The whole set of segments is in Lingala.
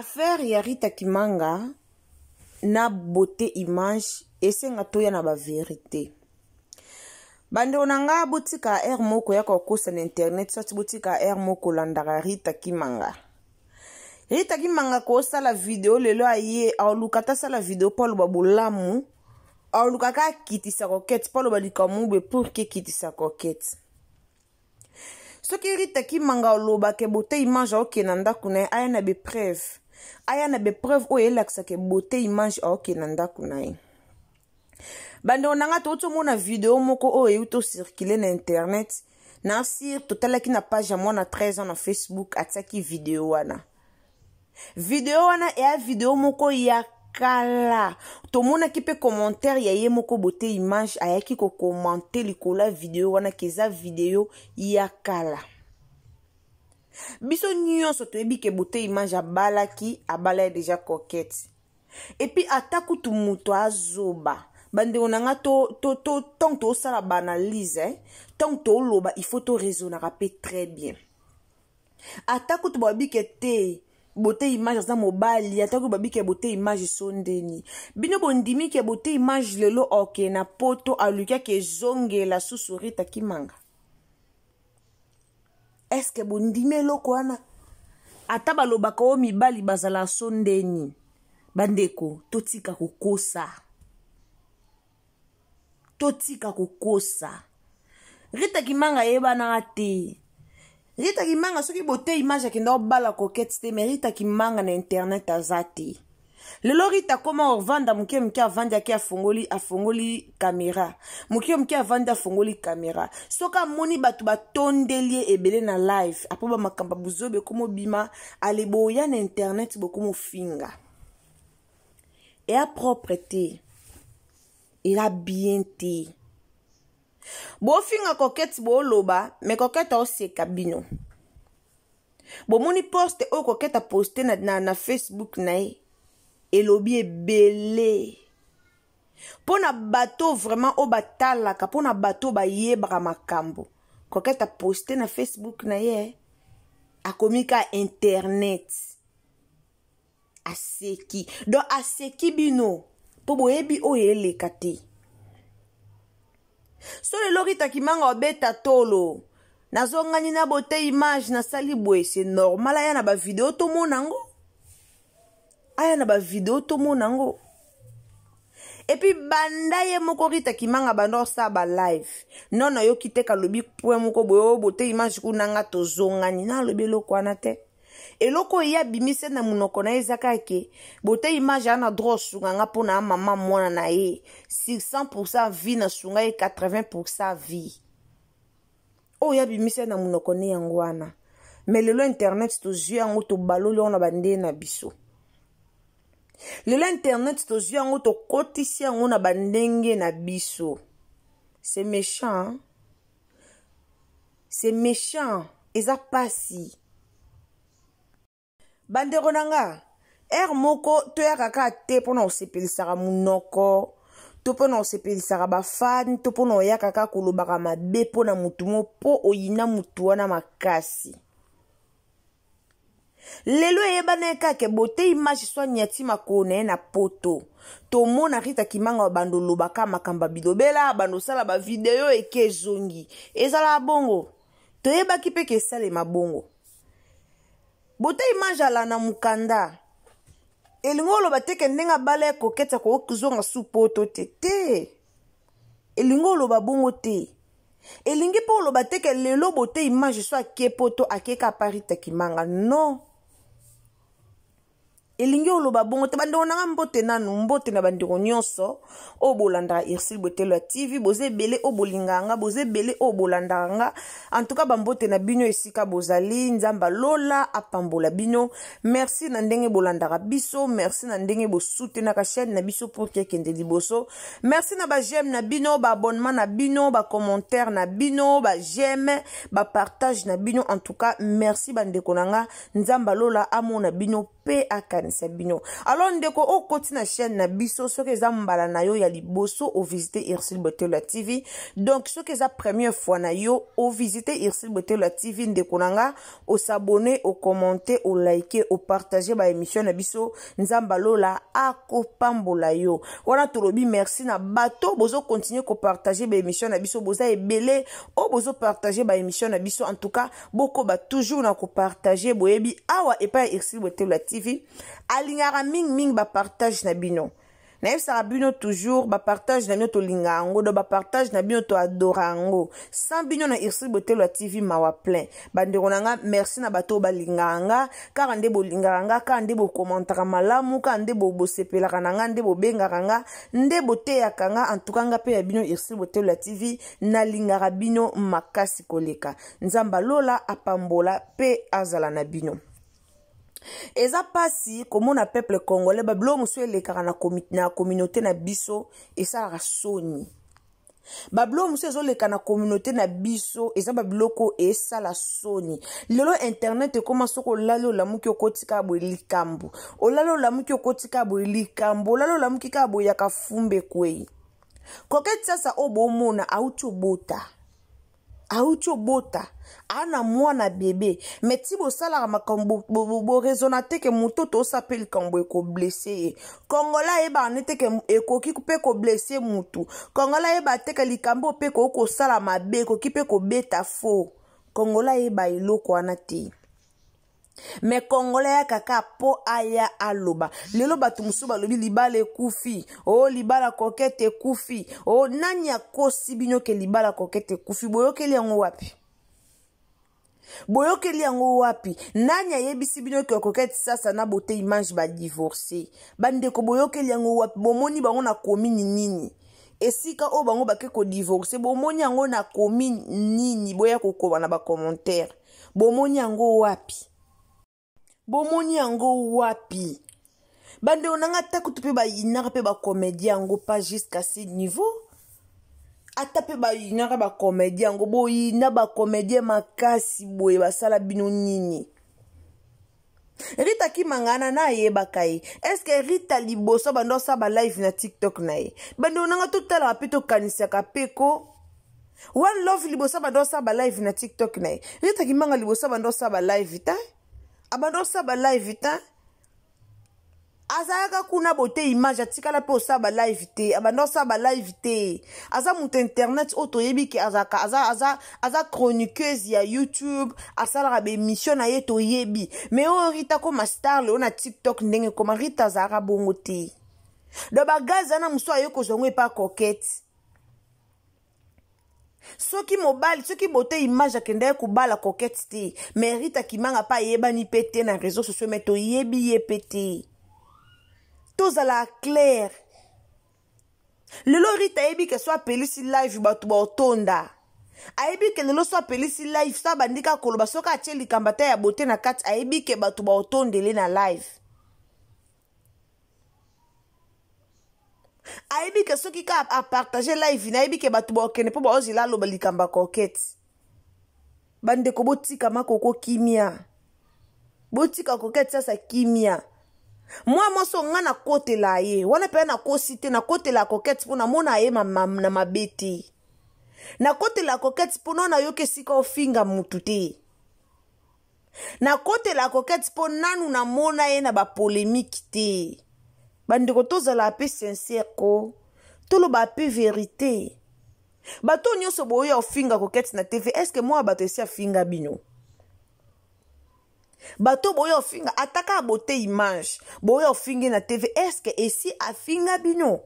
Affaire ya Rita Kimanga na beauté image esenga toya na ba verite. Bandeko na nga botika heure moko ya kokosa na internet soit botika heure moko kolandaka Rita Kimanga. Rita Kimanga kosala video lelo aye aluka tasala video mpo aloba bolamu alukaka akitisa coquette mpo aloba likambo boye pour ke ekitisa coquette. Soki Rita Kimanga oloba ke beauté image aokende na ndako na ye aya na bepreuve aya na bepreuve oyo elakisa ke beauté image aokende na ndako na ye. Bandeko na nga touti omona video moko oyo euti ocircule na internet na sir totalaki na page ya mwana 13 ans na Facebook atiaki video wana. Video wana eya video moko ya kala tomonaki mpe commentaire ya ye moko beauté image ayaki kokomante likolo ya video wana ke eza video ya kala. Biso nyonso toyebi ke beauté image abalaki abala ye deja coquette epuis ata kutu moto azoba bandeko na nga to, to, to, ntango tosala baanalyse eh, ntango toloba il faut toraisonnaka mpe très bien. Ata kutu babike te beauté image aza mobali ata kutu babike beauté image so ndeni bino bondimi ke beauté image lelo oke na poto aluki ake ezongela susu Rita Kimanga. Eske bondimi eloko wana? Ata balobaka oyo mibali bazala so ndeni bandeko totika kokosa. Totika kokosa. Rita Kimanga ayebanaka te. Rita Kimanga soki beauté image akenda obala coquette te, mais Rita Kimanga na internet aza te. Lelo Rita koma ovanda moke moke avandi ake afongoli afongoli kamera. Moke moke avandi afongoli kamera. Soki amoni bato batondeli ye ebele na live, apo ba makambo buzobe ekomo bima, ale boya na internet bokomo finga. Eya propre te. Ela bien te. Bofinga coquette boloba, mais coquette oseka bino. Bomoni poste oyo coquette a poste na, na, na Facebook na ye elobi ebele. Pona bato vraiment oyo batalaka, pona bato bayebaka makambo. Coquette a poste na Facebook na ye akomi ka internet. Aseki. Donc aseki bino po boyebi oyo eleka te. So lelo Rita Kimanga obeta tolo nazongani na beauté image nasali boye c'est normal aya na ba video tomona yango. Aya na ba video tomona yango. Et puis banda ye moko Rita Kimanga banda osala ba live. Non nayoki te kalobi point moko boye oyo beauté image kuna nga tozongani na alobi eloko wana te. Eloko oyo ye abimisi na monoko na ye eza kaka ke beauté image aza na droit osunga nga mpo na mama mwana na ye sur 100% vie na sunga ye 80% vie. Oyo ye abimisi na monoko ne yango wana. Mais lelo internet tozwi yango tobaloli yango na bandenge na biso. Lelo internet tozwi yango tokotisi yango na bandenge na biso. C'est méchant, hein? C'est méchant, eza pasi. Bandeko na nga, heure moko toyaka kaka te mpona kosepelisaka monoko to mpona kosepelisaka bafan to mpona oyaka kaka kolobaka mabe mpona motu moko mpo oyina motu wana makasi. Lelo eyebana ye kaka beauté image soit nyati makolo na ye na poto. Tomona Rita Kimanga bando lobaka makambo ya bilobela, bando sala ba video eke ezongi. Ezala bongo. Toyebaki pe ke esalema bongo. Beauté image ala na mukanda. Elingi oloba te ke ndenge abala ye coquette akozonga su poto te. Te. Elingi oloba bongo te. Elingi mpe oloba te ke lelo beauté image so ake poto akeka pa Rita Kimanga. Non. Elingi oloba bongo te. Bandeko na nga mbote nanu, mbote na bandeko nyonso oyo bolandaka Ursule Botelo ya TV, boza ebele oyo bolingaka nga, boza ebele oyo bolandaka nga. En tout cas bambote na bino esika bozali, Nzambe alola apambola bino. Merci na ndenge bolandaka biso, merci na ndenge bosoutenaka chaîne na biso pour que ekende liboso. Merci na ba j'aime na bino, ba abonnement na bino, ba commentaire na bino, ba j'aime, ba partage na bino. En tout cas, merci bandeko na nga, Nzambe alola amona bino. mpe akanisa bino. Alors ndeko okoti na chaîne na biso, soki eza mbala na yo ya liboso ovisite Ursule Botelo ya TV, donc soki eza première fois na yo ovisite Ursule Botelo ya TV, ndeko na nga, osabone, okommente, olike, opartage baémission na biso. Nzambe alola akopambola yo. Wana tolobi merci na bato bozokontinue kopartage baémission na biso. Boza ebele oyo bozopartage baémission na biso. En tout cas bokoba toujours na kopartage. Boyebi awa epai ya Ursule Botelo ya TV alingaka mingimingi bapartage na bino. Nayebisaka bino toujours, bapartage na bino tolinga yango, do bapartage na bino toadora yango. Sans bino na Ursule Botelo ya TV, mawa plein. Bandeko na nga, merci na bato oyo balingaka nga kaka nde bolingaka nga, kaka nde bokomantaka malamu, kaka nde bosepelaka na nga, nde bobengaka nga, nde boteyaka nga. Antuka nga mpe ya bino Ursule Botelo ya TV nalingaka bino makasi koleka. Nzambe alola apambola mpe azala na bino. Eza mpasi komona peuple congolais, babiloko mosusu elekaka na communauté na biso esalaka soni. Babiloko mosusu ezoleka na communauté na biso eza babiloko esala soni. Lelo internet ekóma, soki olali olamuki okoti kaka boye likambo, olali olamuki okoti kaka boye likambo, olali olamuki kaka boye yaka fumbe kwei. Coquette Sasa oyo bomona auti obota, auti obota ana mwana bebe, me ti bosalaka makambo boraisonna te ke moto tosa mpe likambo ekoblesser ye. Kongola ayebaka nde te ke ekoki mpe koblesser mutu. Kongola ayebaka te ke likambo mpe ekoki kosala mabe, ekoki mpe kobeta fo. Kongola ayeba eloko wana te. Me kongola ya kaka mpo aya aloba. Lelo bato mosusu balobi libala ekufi, o oh, libala Coquette ekufi. O oh, nani akosi bino ke libala Coquette ekufi? Boyokeli yango wapi? Boyokeli yango wapi? Nani ayebisi bino ke Coquette Sasa na Beauté Image badivorce? Bandeko, boyokeli yango wapi? Bomoni bango na komini nini? Esika oyo bango bake kodivorce, bomoni yango na commune nini? Boya kokoma na bacommentaire. Bomoni yango wapi? Bomoni yango wapi? Bandeko na nga, ata kutu mpe bayinaka mpe bacomédien yango, pas jusqu'à ce niveau. Ata mpe bayinaka bacomédien yango, boyina bacomédien makasi boye, basala bino nini? Rita Kimangana na ayebaka ye. Estce Rita liboso bando asala balive na TikTok na ye? Bandeko na nga, totalaka mpe tokanisaka mpe ko One Love liboso bando asala balive na TikTok na ye. Rita Kimanga liboso bando asala balive te, abando osala balive te, azalaka kuna. Bote Image atikala mpe osala balive te, abanda osala balive te. Aza moto internet oyo toyebi ke azalaka aza chroniqueuse ya YouTube, asalaka baémission na ye, toyebi. Mais oyo Rita koma star lelo na TikTok, ndenge koma Rita azalaka bongo te. Donc bagaz wana mosusu aye kozwa yango epa Coquette. Soki mobali, soki Bote Image akendaki kobala Coquette te, mais Rita Kimanga mpe ayebani mpe te na réseau sociaux, mais toyebi ye mpe te. Tozala clair, lelo Rita ayebi ke so apelisi live, bato baotonda. Ayebi ke lelo so apelisi live, so abandi kaka koloba, soki atie likambo ata ya bote na kati, ayebi ke bato baotondele na live. Ayebi ke soki ka apartage live, nayebi ke bato baokende mpo baozela aloba likambo ya Coquette. Bandeko, botika Makoko kimia, botika Coquette Sasa kimia. Mwa mwasi oyo ngai nakotela ye wana mpenza, nakosi te. Nakotela Coquette mpo namona ye na mabe te. Nakotela Coquette mpo no nayoki esika ofinga mutu te. Nakotela Coquette mpo nanu namona ye na bapolémique te. Bandeko, tozala mpe sincère ko, toloba mpe vérité. Bato nyonso boya ofinga Coquette na TV, est-ce mwa bato esi afinga bino? Bato boya ofinga ata kaka Bote Image, boya ofinge na TV, est-ce esi afinga bino?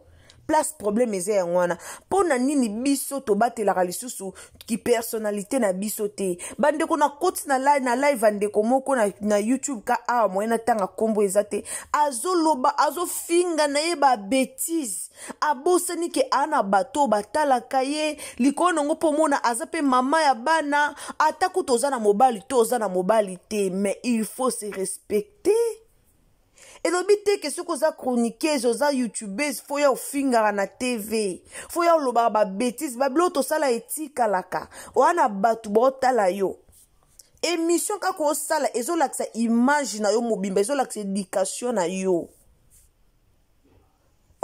Place problème eza yango wana. Mpo na nini biso tobatelaka lisusu kipersonnalité na biso te? Bandeko, nakoti na live ya ndeko moko na YouTube ka awa, moye natanga nkombo eza te, azoloba, azofinga na ye babêtises, abosani ke aa na bato batalaka ye likolo nango, mpo mona aza mpe mama ya bana. Ata kutu oza na mobali to oza na mobali te, mais il faut se respecter. Elobi te ke soki oza chroniqueuse, oza youtubeuse, fo ya ofingaka na TV, fo ya olobaka babêtises. Babiloko tosala etikalaka wana, bato baotala yo. Émission kaka osala ezolakisa image na yo mobimba, ezolakisa éducation na yo.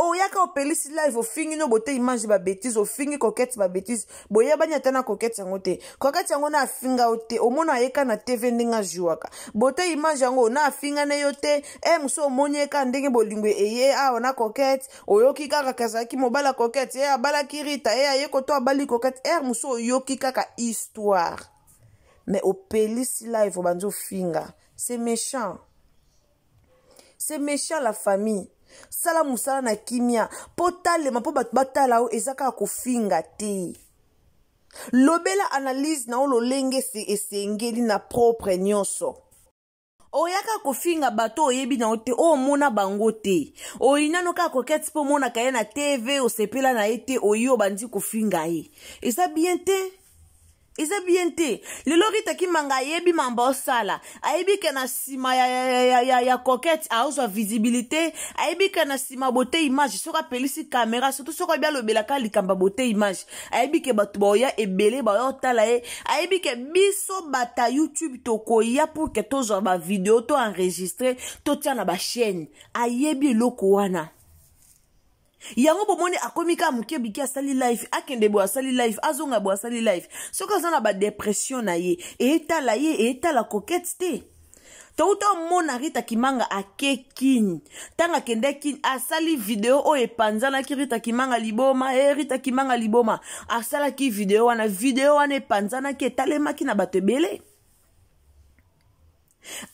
Oyaka opelisi live, ofingi no bote image ba bêtise, ofingi Coquette ba bêtise. Boyebani ata na Coquette yango te. Coquette yango na afinga yo te, omona ayeka na TV ndenge ajuaka bote image yango na afinga na yo te. E mosu omoni ye kaka ndenge bolingo eye awa na Coquette, oyoki kaka kazalaki mobali ya Coquette, ye abalaki Rita, ye aye koto abali Coquette. Ere mosu oyoki kaka histoire, mais opelisi live, obandi ofinga. C'est méchant, c'est méchant, la famille. Sala mosala na kimia mpo talema, mpo bato batala yo. Eza kaka kofinga te. Lobela analyse na yo lolenge esengeli na propre nyonso. Oyaka kofinga bato oyebi na yo te, oyo omona bango te. Oyinano kaka Coquette mpo omonaka ye na TV, osepela na ye te, oyi obandi kofinga ye. Eza bien te, eza bien te. Lelo Rita Kimanga ayebi mamba osala, ayebi ke na nsima ya Coquette aozwa visibilité, ayebi ke na nsima bote image, soki apelisi caméra, surtout soki ayebi alobelaka likambo ya bote image, ayebi ke bato baoya ebele, baoya otala ye. Ayebi ke biso bata YouTube tokoya pour ke tozwa bavideo, to enregistre, totia na bachaîne. Ayebi eloko wana. Yango bomoni akomi kaka moke biki, asali live, akende boye, asali live, azonga boye, asali live. Soki aza na badepression na ye, eyetala ye, eyetala Coquette te. Touta omona Rita Kimanga ake Kini. Ntango akende Kini, asali video oyo epanzanaki, Rita Kimanga liboma, e Rita Kimanga liboma. Asalaki video wana, video wana epanzanaki, etalemaki na bato ebele.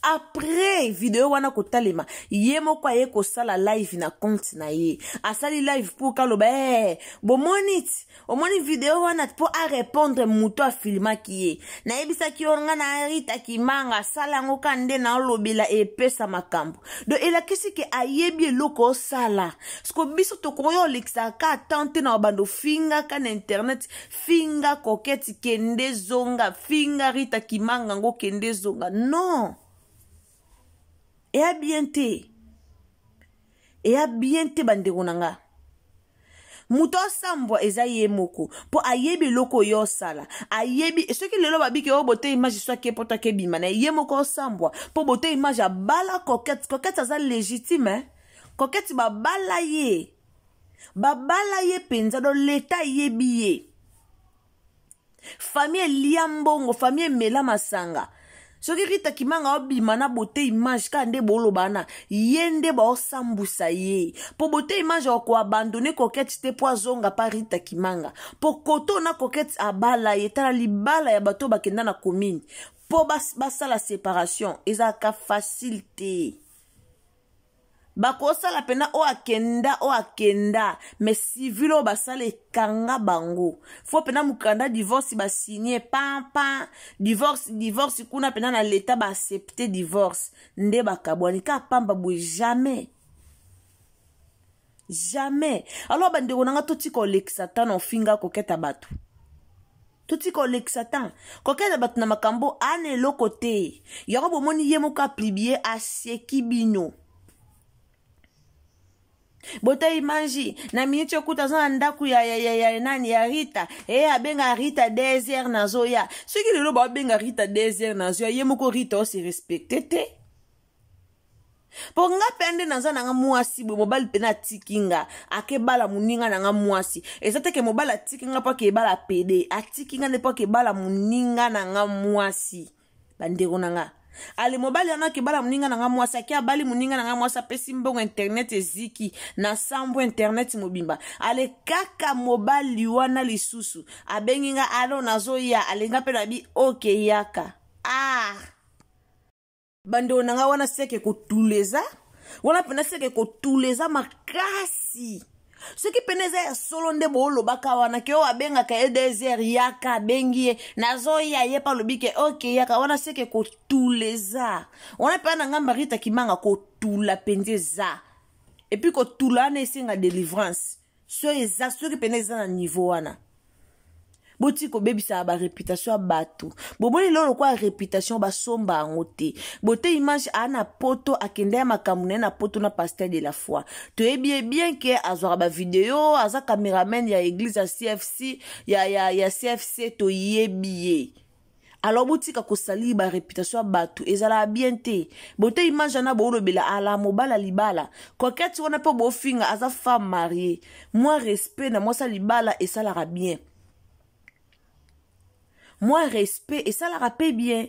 Après video wana kotalema, ye moko aye kosala live na compte na ye. Asali live pour kaloba: hey, bomoni ti omoni video wana, mpo arépondre moto afilmaki ye. Nayebisaki yo, nga na Rita Kimanga, asala yango ka nde naolobela epesa makambo. Donc elakisi ke ayebi eloko osala. Siko biso tokoki olekisaka ka tan te na bando ofingaka na internet. Finga Coquette, kende zonga, finga Rita Kimanga ngo, kende zonga. Non, eya bien te, eya bien te, bandeko na nga. Moto asambwa eza ye moko, mpo ayebi eloko oyo osala. Ayebi soki lelo babiki oyo bote image so ake poto, akebima na ye moko osambwa, mpo bote image abala Coquette. Coquette aza légitime, eh? Coquette babala ye, babala ye mpenza. Do leta ayebi ye, famille elia mbongo, famille emela masanga. Soki Rita Kimanga obima na bote image kaka nde boloba na ye, nde baosambusa ye, mpo bote image akoabandonner Coquette te mpo azonga pa Rita Kimanga, mpo koto na Coquette abala ye. Tala libala ya bato bakenda na commune mpo basala séparation, ezalaka facile te. Bakosala mpena oyo akenda, oyo akenda, mais civile oyo basala ekanga bango. Fo mpena mokanda divorce basigne pampa, divorce, divorce kuna mpena na leta baaccepte divorce, nde bakabwani. Kaka pamba boye, jamais, jamais. Alors bandeko na nga, totika olekisa tano ofinga koketa bato, totika olekisa temps kokenda bato na makambo ana eloko te. Yango bomoni ye moko apublier, aseki bino. Bote image na miniti okuta aza na ndako ya nani, ya Rita. E abenga Rita 2 heures nazoya. Soki lelo baobenga Rita 2 heures nazoya, ye moko Rita ose respecte te. Mpo nga mpe nde naza na nga mwasi boye, mobali mpena atiki nga, akebala moninga na nga mwasi. Eza teke mobali atiki nga mpo akebala pede, atiki nga nde mpo akebala moninga na nga mwasi. Bandeko na nga, ale mobali wana akebala moninga na nga mwasi, ake abali moninga na nga mwasi, apesi mbongo, internet eziki na sambo, internet mobimba. Ale kaka mobali wana lisusu abengi nga: "Alo, nazoya." Alenga mpe na bi oke yaka. Ah, bandeko na ngai, wana seke kotuleza, wana mpena seke kotuleza makasi. Soki pene eza ya solo nde boolobaka wana ke oyo abengaka ye 2 heures yaka, abengi ye nazoya, ye mpe alobi ke oke yaka, wana seke kotuleza. Wana mpe na ngambo Rita Kimanga, kotula mpenza eza. Et puis kotula wana esenga délivrance. So eza, soki pene eza na niveau wana, boti kobebisaka baréputation ya bato. Bomoni lelo lokola réputation basomba yango te. Bote image aa na poto, akende ya makambo na ye na poto na pasteur de la foi. Toyebi ye bien ke azwaka bavideo, aza cameraman ya église ya CFC, ya CFC. Toyebi ye. Alors botika kosaliri bareputation ya bato, ezalaka bien te. Bote image wana boolobela ala mobala libala Coquette wana mpe bofinga aza femme mariée. Mwa respect na mwasi ya libala esalaka bien, mwa respect esalaka mpe bien.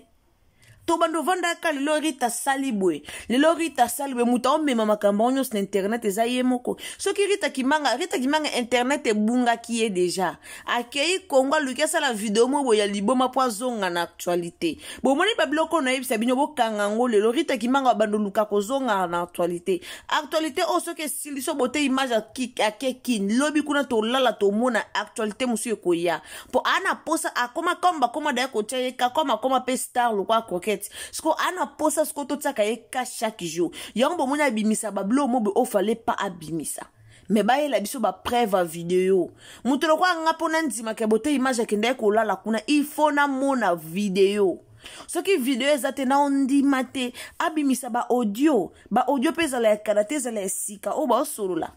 To bando ovandaka lelo, Rita asali boye, lelo Rita asali boye, moto aomema makambo yango nyonso na internet eza ye moko. Soki Rita Kimanga, Rita Kimanga, internet ebungaki ye deja, akei Kongo, aluki asala video moko boye ya liboma mpo azonga na actualité. Bomoni babiloko oyo nayebisa bino, bokanga yango. Lelo Rita Kimanga bando luka kozonga na actualité. Actualité oyo soki esili, so bote image ake kini, lobi kuna tolala, tomona actualité mosusu ekoya, mpo ana posa akoma comme bakoma daya kotia ye ka comme akoma mpe star lokwa Coquette. Siko ana posa siko totiaka ye ka chaque jour. Yango bomoni abimisa babilo mobe oyo fale pa abimisa, me bayela biso bapreuve ya video. Moto lokola nga, mpo nandimaka bote image akendaki kolala kuna, il faut namona video. Soki video eza te, naondima te. Abimisa baaudio, baaudio mpe ezala ya kala te, ezala ya sika oyo baosolola.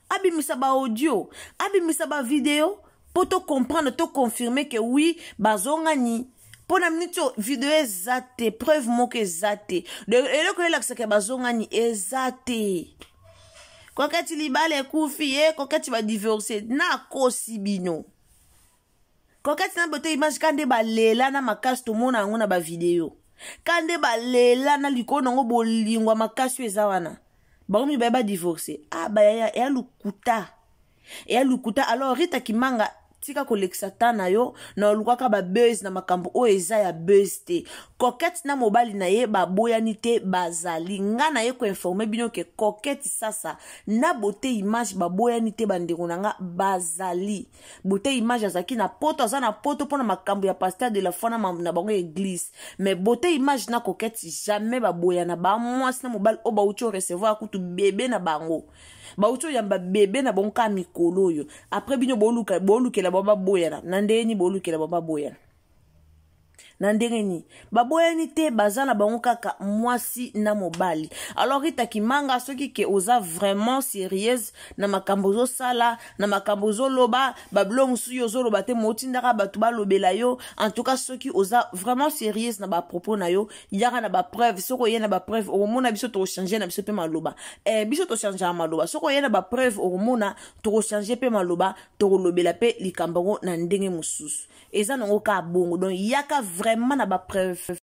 Abimisa baaudio, abimisa bavideo mpo tocomprendre, toconfirme ke oui, bazongani. Mpo na miniti oyo video eza te, preuve moko eza te, eloko elakisaka bazongani eza te. Coquette libala ekufi ye, Coquette badivorce, nakosi bino? Coquette na Bote Image ka nde balela na makasi, tomona yango na bavideo, ka nde balela na likolo nango bolingo ya makasi oyo eza wana. Bango mibale badivorce, ah bayaya, eya lokuta, eya lokuta. Alors Rita Kimanga, tika kolekisa ta na yo na olukaka babuzz na makambo oyo eza ya buzz te. Coquette na mobali na ye baboyani te, bazali. Nga na ye koinforme bino ke Coquette Sasa na Bote Image baboyani te. Bandeko na nga, bazali. Bote Image azalaki na Poto, aza na Poto mpona makambo ya pasteur de la foi na mambo na bango ya église, mais Bote Image na Coquette jamais baboyana. Bamwasi na mobali oyo bauti orecevoir kutu bebe na bango, bauti oyamba bebe na bango kaka mikolo oyo. Après bino bolukela bango baboyana na ndenge nini? Bolukela bango baboyana na ndenge nini? Baboyani te, baza na bango kaka mwasi na mobali. Alors Rita Kimanga, soki ke oza vraiment sérieuse na makambo ozosala, na makambo ozoloba, babilo mosusu yo ozoloba te, mootindaka bato balobela yo. En tout cas, soki oza vraiment sérieuse na bapropos na yo, yaka na bapreuve. Soki oye na bapreuve, okomona biso tokochange na biso mpe maloba. Biso tochangeaka maloba. Soki oye na bapreuve, okomona tokochange mpe maloba, tokolobela mpe likambo yango na ndenge mosusu. Eza nango kaka bongo. Donc yaka vraiment na bapreuve,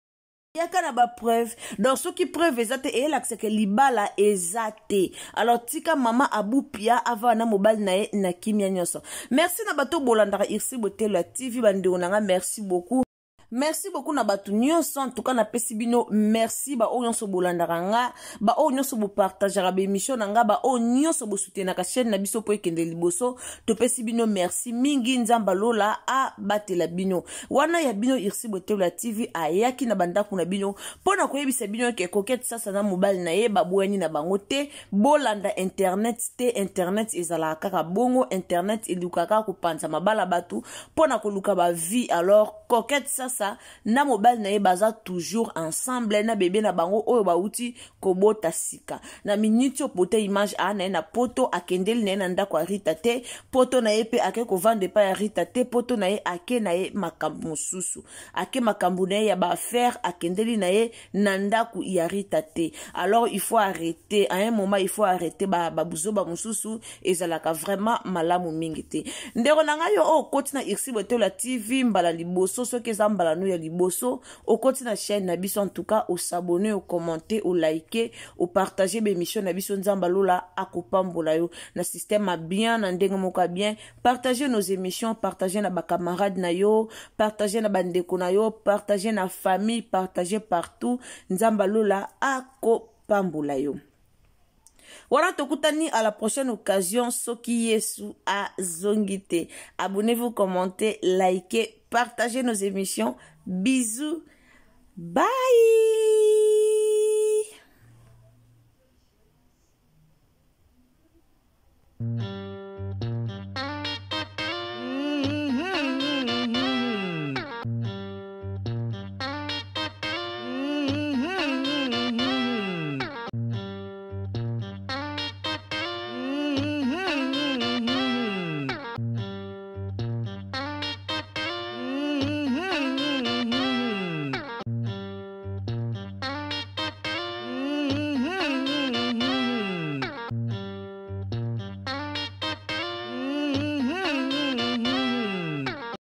yaka na bapreuve. Donc soki preuve eza te, eyelakisaka libala eza te. Alors tika mama Abupia avaa na mobali na ye na kimia nyonso. Merci na bato bolandaka Irsi Botelo ya TV. Bandeko na nga, merci beaucoup, merci beaucoup na bato nyonso. En tout cas, napesi bino merci, baoyo nyonso bolandaka nga, baoyo nyonso bopartageaka baémission na nga, baoyo nyonso bosoutenaka chaîne na biso mpo ekende liboso. Topesi bino merci mingi. Nzambe alola abatela bino. Wana ya bino Irsi Botelo ya TV ayaki na bandako na bino mpo na koyebisa bino ke Coquette Sasa na mobali na ye baboyani na bango te. Bolanda internet te, internet ezalaka kaka bongo, internet elukaka kopanza mabala bato mpo na koluka bavie. Alors Coquette Sasa na mobali na ye baza toujours ensemble na bebe na bango oyo bauti kobota sika. Na miniti oyo Bote Image aa na ye na Poto, akendeli na ye na ndako ya Rita te. Poto na ye mpe ake kovanda epai ya Rita te. Poto na ye ake na ye makambo mosusu, ake makambo na ye ya baaffaire, akendeli na ye na ndako ya Rita te. Alors il faut arrêter à un moment, il faut arrêter babuzoba ba mosusu, ezalaka vraiment malamu mingi te. Ndeko na ngai, yo oyo okoti na Irsi Botola TV mbala liboso, soki eza mbala no ya liboso okoti na chaîne na biso, en tout cas osabone, ocommente, olike, opartage baémission na biso, Nzambe alola akopambola yo na système ya bien, na ndenge moko ya bien. Partage nos émissions, partage na bacamarade na yo, partage na bandeko na yo, partage na famille, partage partout. Nzambe alola akopambola yo. Wana tokutani à la prochaine occasion, soki Yesu azongi te. Abonnez-vous, commentez, likez, partagez nos émissions. Bisous, bye.